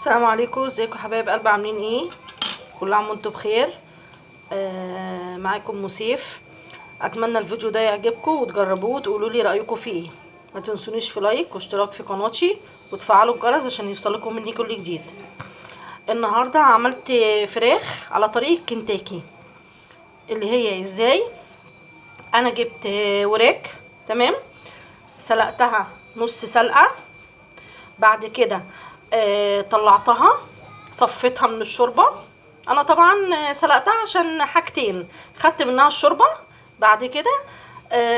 السلام عليكم، ازيكم حبايب قلب؟ عاملين ايه؟ كل عام وانتم بخير. معاكم ام سيف. اتمنى الفيديو ده يعجبكم وتجربوه وتقولوا لي رايكم فيه ايه. ما تنسونيش في like واشتراك في قناتي وتفعلوا الجرس عشان يوصلكم مني كل جديد. النهارده عملت فراخ على طريقه كنتاكي، اللي هي ازاي؟ انا جبت وراك، تمام، سلقتها نص سلقه، بعد كده طلعتها صفيتها من الشوربة. انا طبعا سلقتها عشان حاجتين، خدت منها الشوربة، بعد كده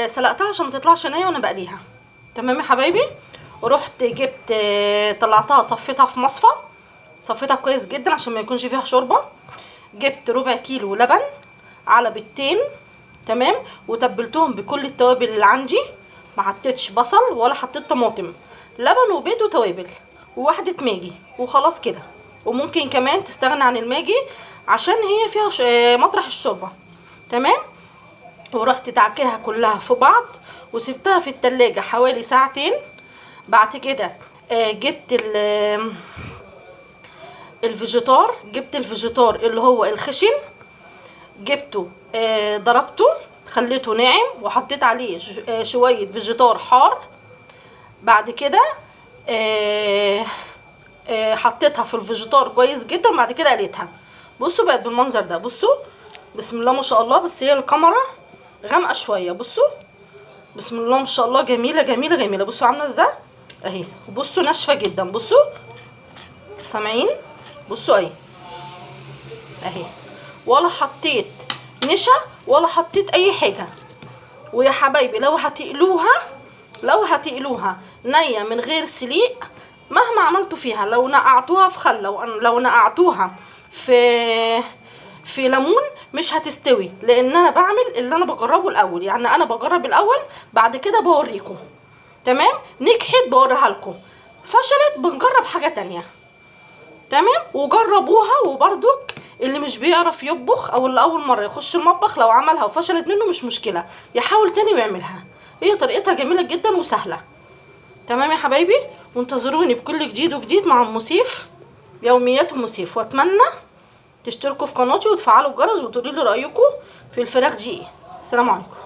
سلقتها عشان ما تطلعش نيه وانا بقليها. تمام يا حبايبي. ورحت جبت طلعتها صفيتها في مصفى، صفيتها كويس جدا عشان ما يكونش فيها شوربة. جبت ربع كيلو لبن على بيضتين، تمام، وتبلتهم بكل التوابل اللي عندي، ما حطيتش بصل ولا حطيت طماطم، لبن وبيض وتوابل وواحدة ماجي وخلاص كده. وممكن كمان تستغنى عن الماجي عشان هي فيها مطرح الشوربة. تمام. ورحت تعكيها كلها في بعض وسبتها في التلاجة حوالي ساعتين. بعد كده جبت الفيجيتار، جبت الفيجيتار اللي هو الخشن، جبته ضربته خليته ناعم وحطيت عليه شوية فيجيتار حار. بعد كده حطيتها في الفيجيتار كويس جدا. بعد كده قليتها. بصوا بقت بالمنظر ده، بصوا بسم الله ما شاء الله. بس هي الكاميرا غامقه شوية، بصوا بسم الله ما شاء الله، جميلة جميلة جميلة. بصوا عامله ازاي اهي، وبصوا ناشفة جدا، بصوا سامعين، بصوا اهي اهي، ولا حطيت نشا ولا حطيت اي حاجة. ويا حبايبي لو هتقلوها نيه من غير سليق، مهما عملتوا فيها، لو نقعتوها في خل، لو نقعتوها في ليمون مش هتستوي، لان انا بعمل اللي انا بجربه الاول، يعني انا بجرب الاول بعد كده بوريكم. تمام، نجحت بوريها لكم، فشلت بنجرب حاجة تانية. تمام، وجربوها. وبرضك اللي مش بيعرف يطبخ او اللي اول مرة يخش المطبخ، لو عملها وفشلت منه مش مشكلة، يحاول تاني ويعملها، هي طريقتها جميلة جدا وسهلة. تمام يا حبايبي، وانتظروني بكل جديد وجديد مع ام سيف، يوميات ام سيف. واتمنى تشتركوا في قناتي وتفعلوا الجرس وتقولوا لي رايكم في الفراخ دي ايه. السلام عليكم.